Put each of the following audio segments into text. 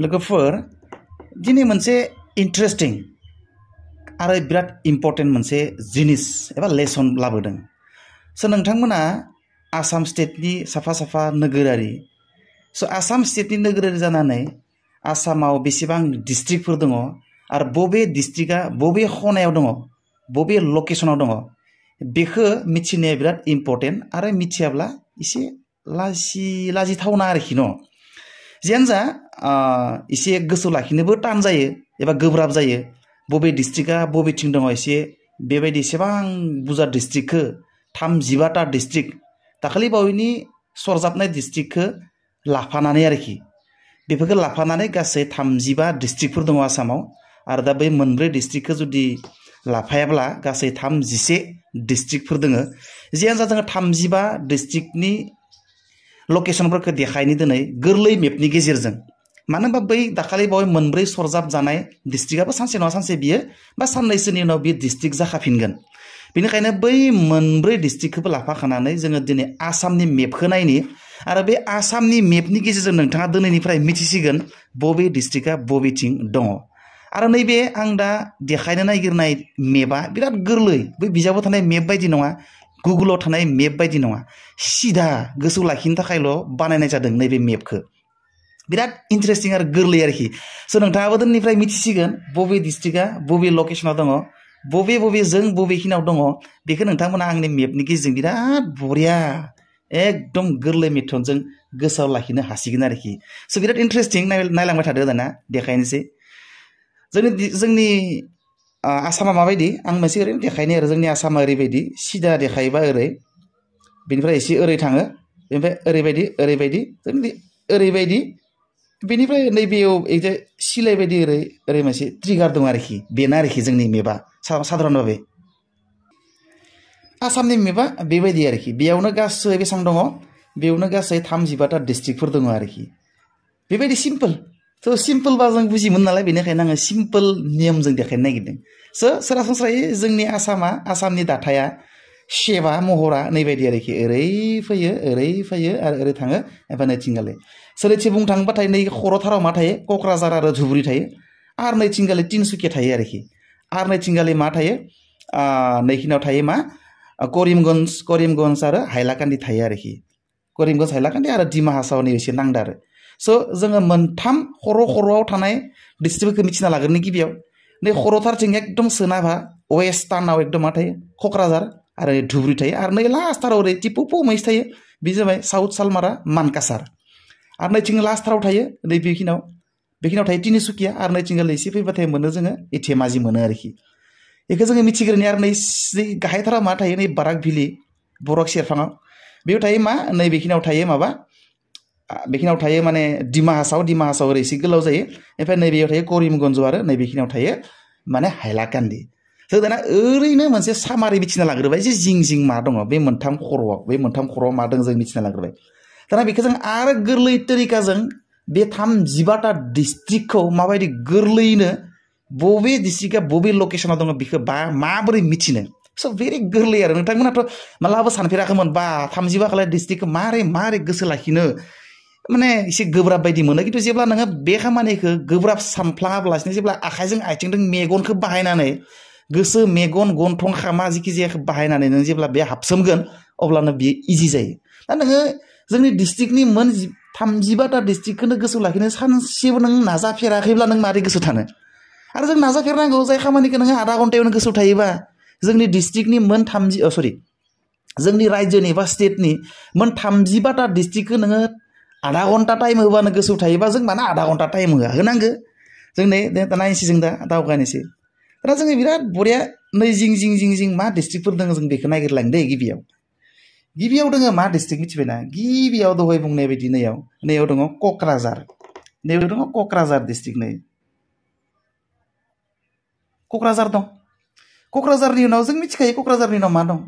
लोगोफोर दिनै मोनसे इन्टारेस्टिं आरो बिराद इम्पर्टेन्ट मोनसे जिनिस एबा लेसन लाबोदों स' नोंथांमोना आसाम स्टेटनि साफा साफा नोगोरारि स' आसाम स्टेटनि नोगोरारि जानानै आसामाव बेसेबां डिस्ट्रिक्टफोर दङ आरो बबे डिस्ट्रिक्टआ बबे खनायाव दङ बबे लकेसनाव दङ बेखौ मिथिनाया बिराद इम्पर्टेन्ट आरो मिथियाब्ला एसे लाजिथावना आरोखि न' जियानो जा एसे गोसोआव लाखिनोबो टान जायो एबा गोब्राब जायो बबे डिस्ट्रिक्टआ बबेथिं दङ एसे बेबायदि एसेबां बुरजा डिस्ट्रिक्टखौ 35टा डिस्ट्रिक्ट दाखालि बावैनि सरजाबनाय डिस्ट्रिक्टखौ लाफानानै आरोखि बेफोरखौ लाफानानै गासै 35 डिस्ट्रिक्टफोर दङ आसामाव आरो दा बै मोनब्रै डिस्ट्रिक्टखौ जुदि लाफायाब्ला गासै 31 डिस्ट्रिक्टफोर दङ जियानो जा जोङो 35 डिस्ट्रिक्टनि लकेसनफोरखौ देखायनो दिनै गोरलै मेपनि गेजेरजों मानो होनबा बै दाखालि बावै मोनब्रै सरजाब जानाय डिस्ट्रिक्टआबो सानसे नङा सानसे बियो बा साननैसोनि उनाव बे डिस्ट्रिक्ट जाखाफिनगोन बेनिखायनो बै मोनब्रै डिस्ट्रिक्टखौबो लाफाखानानै जोङो दिनै आसामनि मेपखौ नायनि आरो बे आसामनि मेपनि गेजेरजों नोंथाङा दिनैनिफ्राय मिथिसिगोन बबे डिस्ट्रिक्टआ बबेथिं दङ आरो नैबे आं दा देखायनो नागिरनाय मेपआ बिराद गोरलै बै बिजाबाव थानाय मेप बायदि नङा गुगोलाव थानाय मेप बायदि नङा सिदा गोसोआव लाखिनो थाखायल' बानायनाय जादों नैबे मेपखौ बिराद इन्टारेस्टिं आरो गोरलै आरोखि स' नोंथाङाबो दिनैनिफ्राय मिथिसिगोन बबे डिस्ट्रिक्टआ बबे लकेसनाव दङ बबे जों बबेखिनियाव दङ बेखौ नोंथांमोना आंनि मेपनि गेजेरजों बिराद बरिया एकदम गोरलै मेथडजों गोसोआव लाखिनो हासिगोन आरोखि स' बिराद इन्टारेस्टिं नायलांबाय थादो दाना देखायनोसै जोंनि आसामा माबायदि आं मोनसे ओरैनो देखायनो आरो जोंनि आसामा ओरैबायदि सिदा देखायोबा ओरै बेनिफ्राय एसे ओरै थाङो बेनिफ्राय ओरैबायदि जोंनि ओरैबायदि बेनिफ्राय नैबेयाव एजे सिलाय बायदि ओरै मोनसे ट्रिगार दं आरोखि बेनो आरोखि जोंनि मेपआ साधारन भाबे आसामनि मेपआ बेबायदि आरोखि बेयावनो गासै बेसेबां दङ बेयावनो गासै 35टा डिस्ट्रिक्टफोर दङ आरोखि बेबायदि सिम्पल थ' सिम्पलबा जों बुजिमोन नालाय बेनिखायनो आङो सिम्पल नियमजों देखायनो नागिरदों स' सरासनस्रायै जोंनि आसामनि दाथाया शेपआ महरा नैबायदि आरोखि ओरै फैयो आरो ओरै थाङो एबा नैथिंगाले सोरैथि बुंनो थाङोबाथाय नै खर'थाराव मा थायो क'क्राझार आरो धुबुरी थायो आरो नैथिंगाले तिनसुकिया थायो आरोखि आरो नैथिंगाले मा थायो नैखिनाव थायो मा करिमगन्ज आरो हाइलाकान्दि थायो आरोखि करिमगन्ज हाइलाकान्दि आरो डिमा हासाव नै एसे नांदो आरो स' जोङो मोनथाम खर'आव थानाय डिस्ट्रिक्टफोरखौ मिथिना लाग्रोनो गिबियाव नै खर'थारथिं एकदम सोनाबहा वेस्टार्नाव एकदम मा थायो क'क्राझार आरो धुबुरी थायो आरो नै लास्टाराव ओरै टिपु मैस थायो बे जाबाय साउथ सालमारा मानकासार आरो नैथिं लास्टाराव थायो नै बेखिनियाव थायो तिनिसुकिया आरो नैथिंगाले एसे फैबाथाय मोनो जोङो धेमाजि मोनो आरोखि बेखौ जोङो मिथिग्रोनि आरो नै गाहायथाराव मा थायो नै बाराक भेलि बरक सेरफाङाव बेयाव थायो मा नै बेखिनियाव थायो बेखिनियाव थायो माने डिमा हासाव ओरै एसे गोलाव जायो ओमफ्राय नैबेयाव थायो करिमगन्ज आरो नैबेखिनियाव थायो माने हाइलाकान्दि जों दाना ओरैनो मोनसे सामारि मिथिना लाग्रोबाय जे जिं मा दङ बे मोनथाम खर'आव मा दङ जों मिथिना लाग्रोबाय दाना बेखौ जों आरो गोरलै तरिकाजों बे 35टा डिस्ट्रिक्टखौ माबायदि गोरलैयैनो बबे डिस्ट्रिक्टआ बबे लकेसनाव दङ बेखौ माबोरै मिथिनो स' भेरि गोरलै आरो नोंथांमोनाथ' मालाबा सानफेराखैमोन 35 खालाय डिस्ट्रिक्टखौ मारै गोसो लाखिनो माने एसे गोब्राब बायदि मोनो खिन्थु जेब्ला नोङो बे खामानिखौ गोब्राब सानफ्लाङाब्लासिनो जेब्ला आखाइजों आथिंजों मेगनखौ बाहायनानै गोसो मेगन गन्थं खामा जिखि जाया बाहायनानै नों जेब्ला बे हाबसोमगोन अब्लानो बियो इजि जायो दा नोङो जोंनि डिस्ट्रिक्टनि 35टा डिस्ट्रिक्टखौनो गोसोआव लाखिनो सानसेबो नों नाजाफेराखैब्ला नों मारै गोसोआव थानो आरो जों नाजाफेरनांगौ जाय खामानिखौ नोङो आधा घन्टायावनो गोसोआव थायोबा जोंनि डिस्ट्रिक्टनि जोंनि रायजोनि बा स्टेटनि 35टा डिस्ट्रिक्टखौ नोङो आधा घन्टा टाइम होबानो गोसोआव थायोबा जों मानो आधा घन्टा टाइम होनांगो जों नै नायनोसै जों दा दावगानोसै दा जोङो बिराद बरिया नै जिं मा डिस्ट्रिक्टफोर दङ जों बेखौ नागिरलांदो गिबियाव दङ मा डिस्ट्रिक्ट मिथिबायना गिबियाव दहाय बुंनाय बायदि नैयाव दङ क'क्राझार डिस्ट्रिक्ट नै क'क्राझार दं क'क्राझारनि उनाव जों मिथिखायो क'क्राझारनि उनाव मा दं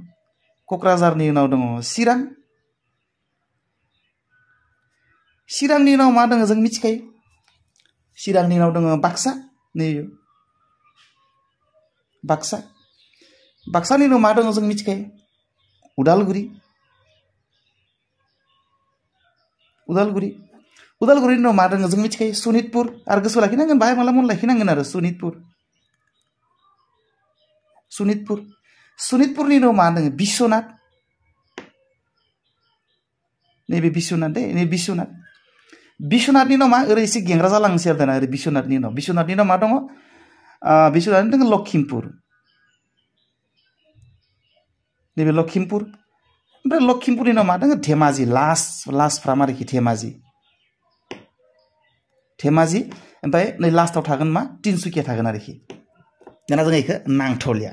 क'क्राझारनि उनाव दङ चिरांनि उनाव मा दङ जों मिथिखायो चिरांनि उनाव दङ बाक्सानि उनाव मा दङ जों मिथिखायो उदालगुरि उदालगुरिनि उनाव मा दङ जों मिथिखायो सनितपुर आरो गोसोआव लाखिनांगोन बाहाय माला मन लाखिनांगोन आरो सनितपुर सनितपुरनि उनाव मा दङ बिश्वनाथ नैबे बिश्वनाथ दे नै बिश्वनाथनि उनाव मा ओरै एसे गेंग्रा जालांसै आरो दाना ओरै बिश्वनाथनि उनाव मा दङ बिश्वनाथनि दङ लखिमपुर नैबे लखिमपुर ओमफ्राय लखिमपुरनि उनाव मा दङ धेमाजि लास्ट फ्राम आरोखि धेमाजि ओमफ्राय नै लास्टआव थागोन मा तिनसुकिया थागोन आरोखि दाना जों इखो नांथ'लिया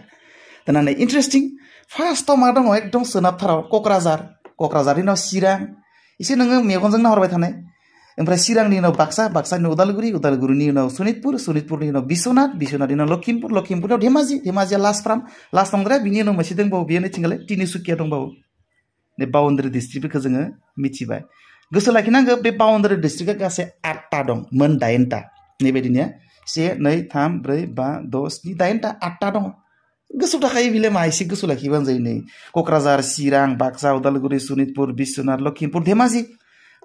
दाना नै इन्टारेस्टिं फार्स्टआव मा दङ एकदम सोनाबथाराव क'क्राझारनि उनाव चिरां एसे नोङो मेगनजों नाहरबाय थानाय ओमफ्राय चिरांनि उनाव बाक्सानि उनाव उदालगुरिनि उनाव सनितपुरनि उनाव बिश्वनाथनि उनाव लखिमपुरनि उनाव धेमाजिया लास्ट नंद्राया बिनि उनाव मोनसे दंबावो बेयो नैथिंगालाय तिनिसुकिया दंबावो नै बाउन्डारि डिस्ट्रिक्टफोरखौ जोङो मिथिबाय गोसो लाखिनांगौ बे बाउन्डारि डिस्ट्रिक्टआ गासै 8टा दं मोन 8टा नैबायदिनो 1 2 3 4 5 6 7 8टा 8टा दङ गोसोआव थाखायो बिलाय मा एसे गोसोआव लाखिबानो जायो नै क'क्राझार चिरां बाक्सा उदालगुरि सनितपुर बिश्वनाथ लखिमपुर धेमाजि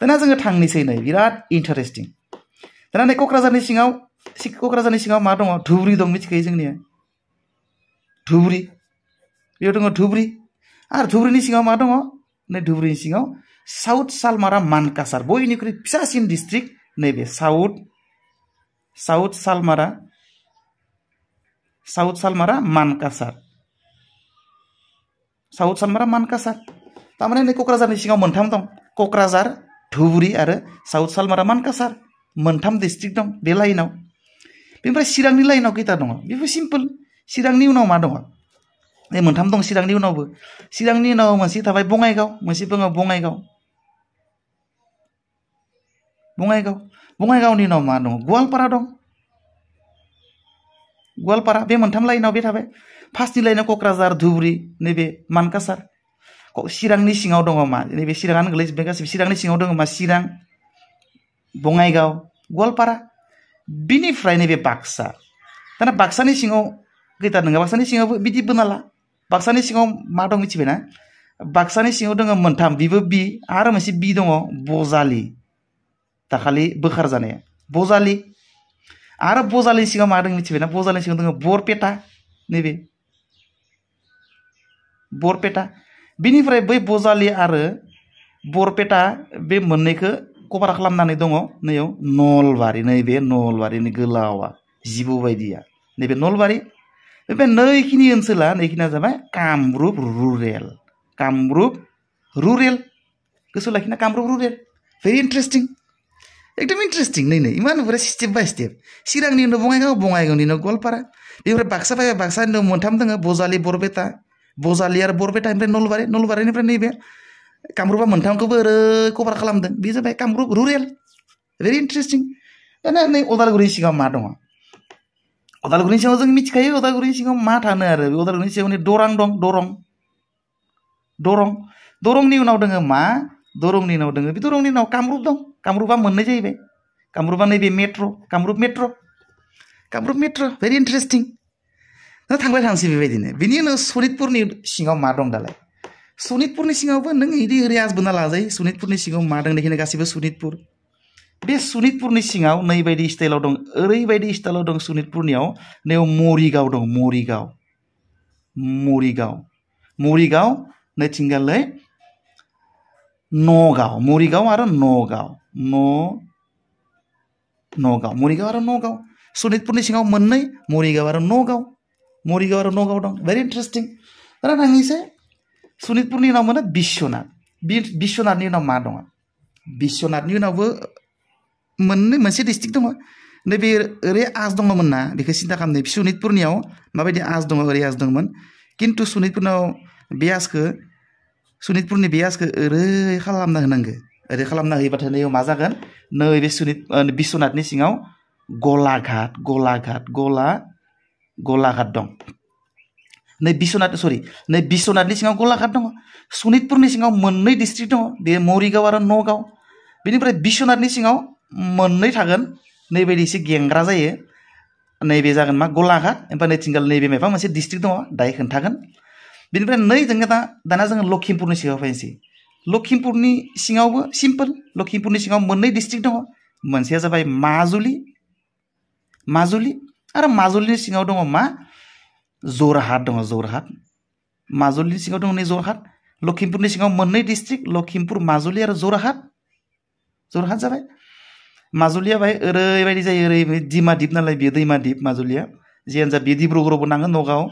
दाना जोङो थांनोसै नै बिराद इन्टारेस्टिं दाना नै क'क्राझारनि सिङाव मा दङ धुबुरि दं मिथिखायो जोंनिया धुबुरि बेयाव दङ धुबुरि आरो धुबुरिनि सिङाव मा दङ नै धुबुरिनि सिङाव साउथ सालमारा मानकासार बयनिख्रुइ फिसासिन डिस्ट्रिक्ट नैबे साउथ सालमारा मानकासार तारमाने नै क'क्राझारनि सिङाव मोनथाम दं क'क्राझार धुबुरि आरो साउथ सालमारा मानकासार मोनथाम डिस्ट्रिक्ट दं बे लाइनाव बेनिफ्राय चिरांनि लाइनाव खैथा दङ बेबो सिम्पल चिरांनि उनाव मा दङ नै मोनथाम दं चिरांनि उनाव मोनसे थाबाय बङाइगाव मोनसे दङ बङाइगावनि उनाव मा दङ गवालपारा दं बे मोनथाम लाइनाव बे थाबाय फार्स्टनि लाइनाव क'क्राझार धुबुरि नैबे मानकासार चिरांनि सिङाव दङ मा नैबे चिराङानो गोलैजोबबाय गासिबो चिरांनि सिङाव दङ मा चिरां बङाइगाव गवालपारा बिनिफ्राय नैबे बाक्सा दाना बाक्सानि सिङाव खैथा नङा बाक्सानि सिङावबो बिदि बोनाला बाक्सानि सिङाव मा दं मिथिबायना बाक्सानि सिङाव दङ मोनथाम बिबो बि आरो मोनसे बि दङ बजालि दाखालि बोखार जानाया बजालि आरो बजालिनि सिङाव मा दं मिथिबायना बजालिनि सिङाव दङ बरपेटा नैबे बरपेटा बिनिफ्राय बै बजालि आरो बरपेटा बे मोननैखौ कभार खालामनानै दङ नैयाव नलबारि नैबे नलबारिनि गोलावा जिबौ बायदिया नैबे नलबारि बे नैखिनिया जाबाय कामरुप रुरेल गोसोआव लाखिना कामरुप रुरेल भेरि इन्टारेस्टिं एकदम इन्टारेस्टिं नै इमान बुरा स्टेप बाय स्टेप चिरांनि उनाव बङाइगावनि उनाव गवालपारा बेनिफ्राय बाक्सा फैबाय बाक्सानि उनाव मोनथाम दङ बजालि आरो बरपेटा ओमफ्राय नलबारिनिफ्राय नैबे कामरुपा मोनथामखौबो ओरै कभार खालामदों बे जाबाय कामरुप रुरेल भेरि इन्टारेस्टिं दाना नै उदालगुरिनि सिङाव मा दङ उदालगुरिनि सिङाव जों मिथिखायो उदालगुरिनि सिङाव मा थानो आरो उदालगुरिनि सिङाव दरं दं दरंनि उनाव दङ मा दरंनि उनाव कामरुप दं कामरुपा मोननै जाहैबाय कामरुपा नैबे कामरुप मेट्र' भेरि इन्टारेस्टिं दा थांबाय थानोसै बेबायदिनो बिनि उनाव सनितपुरनि सिङाव मा दं दालाय सनितपुरनि सिङावबो नों इदि ओरै आजबोना लाजायो सनितपुरनि सिङाव मा दं बेखिनि गासैबो सनितपुर बे सनितपुरनि सिङाव नैबायदि स्टाइलाव दं ओरैबायदि स्टाइलाव दं सनितपुरनियाव नैयाव मरिगाव दं मरिगाव नैथिंगालै नगाव मरिगाव आरो नगाव सनितपुरनि सिङाव मोननै मरिगाव आरो नगाव दं भेरि इन्टारेस्टिं दाना थांनोसै सनितपुरनि उनाव मोनो बिश्वनाथनि उनाव मा दङ बिश्वनाथनि उनावबो मोनसे डिस्ट्रिक्ट दङ नैबे ओरै आज दङमोन ना बेखौ सिन्था खालामनो सनितपुरनियाव माबायदि आज दङ ओरै आज दंमोन खिन्थु सनितपुरनि बे आजखौ ओरै खालामना होनांगौ ओरै खालामना होयोबाथाय नैयाव मा जागोन नैबे बिश्वनाथनि सिङाव गलाघाट दं नै बिश्वनाथनि सिङाव गलाघाट दङ सनितपुरनि सिङाव मोननै डिस्ट्रिक्ट दङ बे मरिगाव आरो नगाव बेनिफ्राय बिश्वनाथनि सिङाव मोननै थागोन नैबायदि एसे गेंग्रा जायो नैबे जागोन मा गलाघाट ओमफ्राय नैथिंगाल नैबे माबा मोनसे डिस्ट्रिक्ट दङ दायो खोन्थागोन बेनिफ्राय जोङो दाना जोङो लखिमपुरनि सिङाव फैनोसै लखिमपुरनि सिङावबो सिम्पोल लखिमपुरनि सिङाव मोननै डिस्ट्रिक्ट दङ मोनसेया जाबाय माजुलि आरो माजुलिनि सिङाव दङ मा जरहाट दङ जरहाट माजुलिनि सिङाव दङ नै जरहाट लखिमपुरनि सिङाव मोननै डिस्ट्रिक्ट लखिमपुर माजुलि आरो जरहाट जाबाय माजुलिया बाय ओरैबायदि जायो ओरैबायदि दिमा दिप नालाय बियो दैमा दिप माजुलिया जियानो जा बियो डिब्रुगड़आवबो नाङो नगाव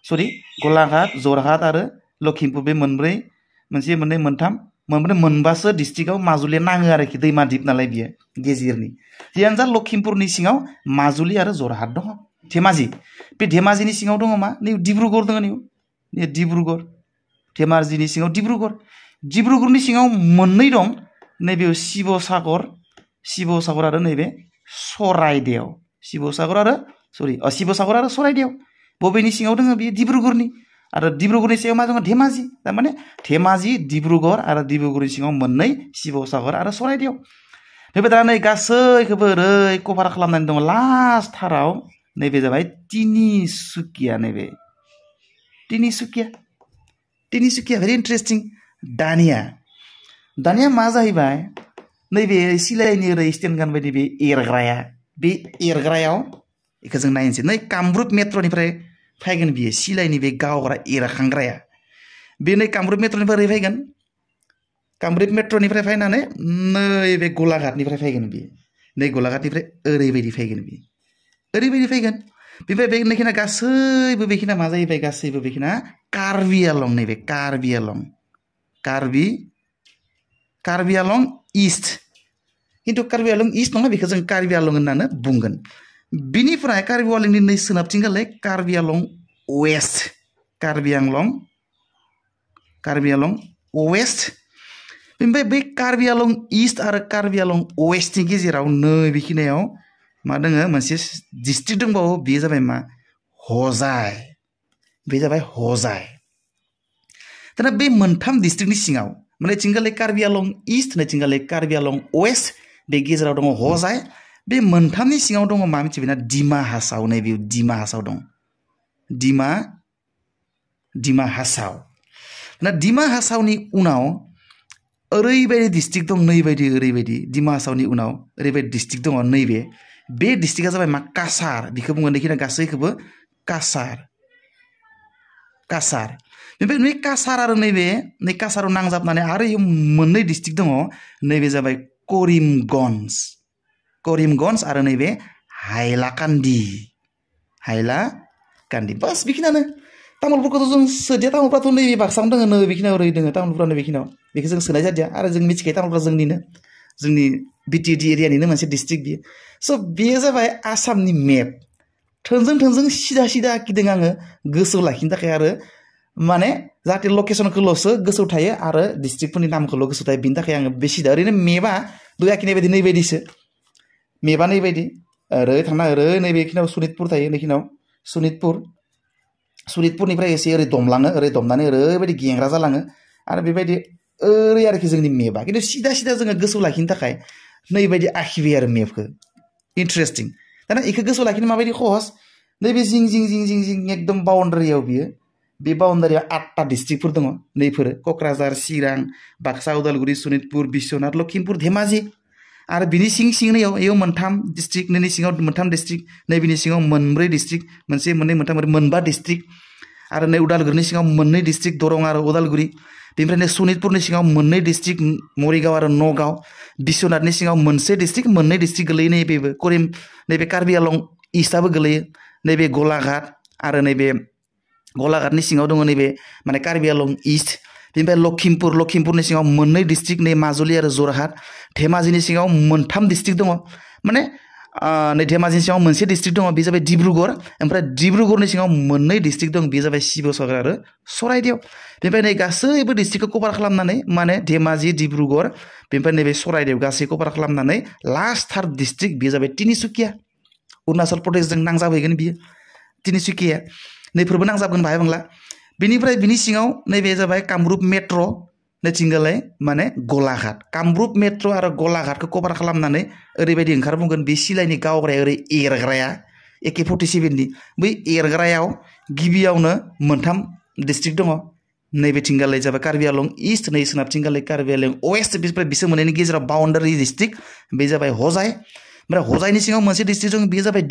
सरि गलाघाट जरहाट आरो लखिमपुर बे मोनब्रै मोनसे मोननै मोनथाम मोनब्रै मोनबासो डिस्ट्रिक्टआव माजुलिया नाङो आरोखि दैमा दिप नालाय बियो गेजेरनि जियानो जा लखिमपुरनि सिङाव माजुलि आरो जरहाट दङ धेमाजि बे धेमाजिनि सिङाव दङ मा नै डिब्रुगड़ दङ नै डिब्रुगड़ धेमाजिनि सिङाव डिब्रुगड़नि सिङाव मोननै दं नैबे शिवसागर आरो नैबे सराइदेव शिवसागर आरो सराइदेव बबेनि सिङाव दङ बेयो डिब्रुगड़नि आरो डिब्रुगड़नि सिङाव मा दङ धेमाजि थारमाने धेमाजि डिब्रुगड़ आरो डिब्रुगड़नि सिङाव मोननै शिवसागर आरो सराइदेव बेबायदिनो नै गासैखौबो ओरै कभार खालामनानै दङ लास्ट थाराव नैबे जाबाय तिनिसुकिया भेरि इन्टारेस्टिं दानिया मा जाहैबाय नैबे सिलाइनि ओरै स्टेन गान बायदि बे एरग्रायाव बेखौ जों नायनोसै नै कामरुप मेट्र'निफ्राय फैगोन बियो सिलाइनि बे गावग्रा एरखांग्राया बे नै कामरुप मेट्र'निफ्राय ओरै फैगोन कामरुप मेट्र'निफ्राय फैनानै नैबे गलाघाटनिफ्राय फैगोन बियो नै गलाघाटनिफ्राय ओरैबायदि फैगोन बेनिफ्राय बे नैखिना गासैबो बेखिना मा जाहैबाय गासैबो बेखिना कार्बि आलं नैबे कार्बि आलं इस्ट किन्तु कार्बि आलं इस्ट नङा बेखौ जों कार्बि आलं होननानै बुंगोन बिनिफ्राय कार्बि आलंनि नै सोनाबथिंगालाय कार्बि आलं वेस्ट ओमफ्राय बै कार्बि आलं इस्ट आरो कार्बि आलं वेस्टनि गेजेराव नै बेखिनियाव मा दङ मोनसे डिस्ट्रिक्ट दंबावो बेयो जाबाय मा हजाय दाना बे मोनथाम डिस्ट्रिक्टनि सिङाव माने थिंगालाय कार्बि आलं इस्ट नैथिंगालाय कार्बि आलं वेस्ट बे गेजेराव दङ हजाय बे मोनथामनि सिङाव दङ मा मिथिबायना डिमा हासाव नैबे डिमा हासाव दं डिमा हासावनि उनाव ओरैबायदि डिस्ट्रिक्ट दं ओरैबायदि डिमा हासावनि उनाव ओरैबायदि डिस्ट्रिक्ट दङ नैबे बे डिस्ट्रिक्टआ जाबाय मा कासार बेखौ बुङो नैखिना गासैखौबो कासार ओमफ्राय नै कासार आरो नै कासाराव नांजाबनानै आरो मोननै डिस्ट्रिक्ट दङ नैबे जाबाय करिमगन्ज आरो नैबे हाइलाकान्दि बास बेखिनियानो तामुलपुरखौथ' जों सोदिया तामुलपुराथ' नैबे बाक्सायावनो दङ नै बेखिनियाव ओरै दङ तामुलपुरा नै बेखिनियाव बेखौ जों सोनाय जादिया आरो जों मिथिखायो तामुलपुरा जोंनि बिटिएडि एरियानिनो मोनसे डिस्ट्रिक्ट बियो स' बेयो जाबाय आसामनि मेप थोंजों सिदा आखिदों आङो गोसोआव लाखिनो थाखाय आरो माने जाहाथे लकेसनखौल'सो गोसोआव थायो आरो डिस्ट्रिक्टफोरनि नामखौल' गोसोआव थायो बिनि थाखाय आङो बे सिदा ओरैनो मेपआ दहाय आखिनाय बायदि नैबायदिसो मेपआ नैबायदि ओरै थांना ओरै नैबेखिनियाव सनितपुर थायो नैखिनियाव सनितपुरनिफ्राय एसे ओरै दमलाङो ओरै दमनानै ओरैबायदि गेंग्रा जालाङो आरो बेबायदि ओरै आरोखि जोंनि मेपआ खिन्थु सिदा जोङो गोसोआव लाखिनो थाखाय नैबायदि आखिबाय आरो मेपखौ इन्टारेस्टिं दाना बेखौ गोसोआव लाखिनो माबायदि सहस नैबे जिं एकदम बाउन्डारियाव बियो बे बाउन्डारियाव 8टा डिस्ट्रिक्टफोर दङ नैफोरो क'क्राझार चिरां बाक्सा उदालगुरि सनितपुर बिश्वनाथ लखिमपुर धेमाजि आरो बिनि सिङाव बेयाव मोनथाम डिस्ट्रिक्ट नैनि सिङाव मोनथाम डिस्ट्रिक्ट नैबेनि सिङाव मोनब्रै डिस्ट्रिक्ट मोनसे मोननै मोनथाम मोनबा डिस्ट्रिक्ट आरो नै उदालगुरिनि सिङाव मोननै डिस्ट्रिक्ट दरं आरो उदालगुरि बेनिफ्राय सनितपुरनि सिङाव मोननै डिस्ट्रिक्ट मरिगाव आरो नगाव बिश्वनाथनि सिङाव मोनसे डिस्ट्रिक्ट मोननै डिस्ट्रिक्ट गोलैयो नैबे कार्बि आलं इस्टआबो गोलैयो नैबे गलाघाट आरो नैबे गलाघाटनि सिङाव दङ नैबे माने कार्बि आलं इस्ट बेनिफ्राय लखिमपुरनि सिङाव मोननै डिस्ट्रिक्ट नै माजुलि आरो जरहाट धेमाजिनि सिङाव मोनथाम डिस्ट्रिक्ट दङ माने नै धेमाजिनि सिङाव मोनसे डिस्ट्रिक्ट दङ बे जाबाय डिब्रुगड़ ओमफ्राय डिब्रुगड़नि सिङाव मोननै डिस्ट्रिक्ट दं बे जाबाय शिवसागर आरो सराइदेव बेनिफ्राय नै गासैबो डिस्ट्रिक्टखौ कभार खालामनानै माने धेमाजि डिब्रुगड़ बेनिफ्राय नैबे सराइदेव गासै कभार खालामनानै लास्ट थार्ड डिस्ट्रिक्ट बे जाबाय तिनिसुकिया अरुणाचल प्रदेशजों नांजाबहैगोन बियो तिनिसुकिया नैफोरबो नांजाबगोन बाहाय बांला बेनिफ्राय बिनि सिङाव नैबे जाबाय कामरुप मेट्र' नैथिंगालाय माने गलाघाट कामरुप मेट्र' आरो गलाघाटखौ कभार खालामनानै ओरैबायदि ओंखारबुंगोन बे सिलाइनि गावग्राया ओरै एरग्राया AK-47नि बै एरग्रायाव गिबियावनो मोनथाम डिस्ट्रिक्ट दङ नैबेथिंगालै जाबाय कार्बि आलं इस्ट नै सोनाबथिंगालै कार्बि आलं वेस्ट बिसोर मोननैनि गेजेराव बाउन्डारि डिस्ट्रिक्ट बे जाबाय हजाय ओमफ्राय हजायनि सिङाव मोनसे डिस्ट्रिक्ट दं बेयो जाबाय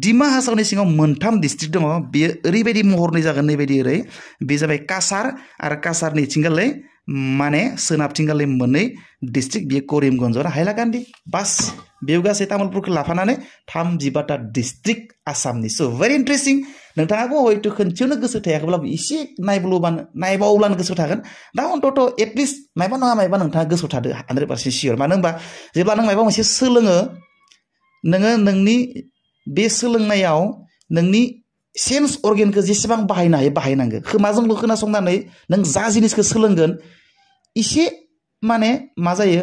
डिमा हासावनि सिङाव मोनथाम डिस्ट्रिक्ट दङ बेयो ओरैबायदि महरनि जागोन नैबायदि ओरै बे जाबाय कासार आरो कासारनि थिंगालै माने सोनाबथिंगालै मोननै डिस्ट्रिक्ट बेयो करिमगन्ज आरो हाइलाकान्दि बास बेयाव गासै तामुलपुरखौ लाफानानै 32टा डिस्ट्रिक्ट आसामनि स' भेरि इन्टारेस्टिं नोंथाङाबो हयथ' खनसेयावनो गोसो थायाखैब्लाबो एसे नायबावब्लानो गोसो थागोन दा अन्तत' एटलिस्ट मायबा नङा मायबा नोंथाङा गोसोआव थादो 100% सियर मानो होनबा जेब्ला नों मायबा मोनसे सोलोङो नोङो नोंनि बे सोलोंनायाव नोंनि सेन्स अर्गेनखौ जेसेबां बाहायनो हायो बाहायनांगौ खोमाजोंल' खोनासंनानै नों जा जिनिसखौ सोलोंगोन एसे माने मा जायो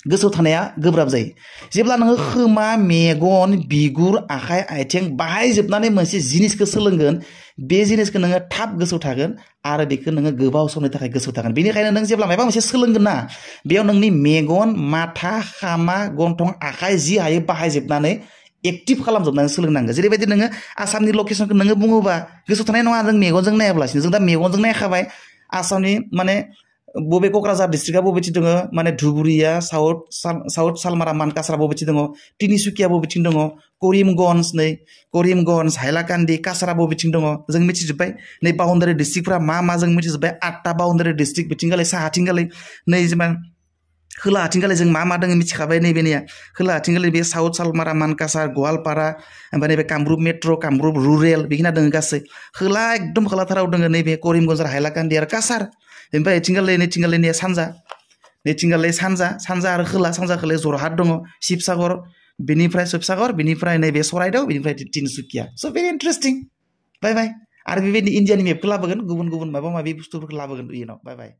गोसोआव थानाया गोब्राब जायो जेब्ला नोङो खोमा मेगन बिगुर आखाइ आथिं बाहायजोबनानै मोनसे जिनिसखौ सोलोंगोन बे जिनिसखौ नोङो थाब गोसोआव थागोन आरो बेखौ नोङो गोबाव समनि थाखाय गोसोआव थागोन बेनिखायनो नों जेब्ला माबा मोनसे सोलोंगोन ना बेयाव नोंनि मेगन माथा खामा गन्थं आखाइ जि हायो बाहायजोबनानै एक्टिभ खालामजोबनानै सोलोंनांगौ जेरैबायदि नोङो आसामनि लकेसनखौ नोङो बुङोबा गोसोआव थानाय नङा जों मेगनजों नायाब्लासिनो जों दा मेगनजों नायखाबाय आसामनि माने बबे क'क्राझार डिस्ट्रिक्टआ बबेथिं दङ माने धुबुरिया साउथ सालमारा मानकासरा बबेथिं दङ तिनिसुकिया बबेथिं दङ करिमगन्ज हाइलाकान्दि कासारा बबेथिं दङ जों मिथिजोब्बाय नै बाउन्डारि डिस्ट्रिक्टफ्रा मा जों मिथिजोब्बाय 8टा बाउन्डारि डिस्ट्रिक्ट बिथिंगालै साहाथिंगालै नै जेनेबा खोलाहाथिंगालै जों मा दङ मिथिखाबाय नैबेनिया खोलाहाथिंगालै बे साउथ सालमारा मानकासार गवालपारा ओमफ्राय नैबे कामरुप मेट्र' कामरुप रुरेल बेखिना दङ गासै खोला एकदम खोलाथाराव दङ नैबे करिमगन्ज हाइलाकान्दि आरो कासार ओमफ्राय नैथिंगालैनिया सानजा आरो सानजा खोला जरहाट दङ शिबसागर बेनिफ्राय नैबे सराइदेउ बेनिफ्राय तिनसुकिया स' भेरि इन्टारेस्टिं बाय आरो बेबायदि इन्डियानि मेपखौ लाबोगोन गुबुन माबा माबि बुस्थुफोरखौ लाबोगोन इयुनाव बाय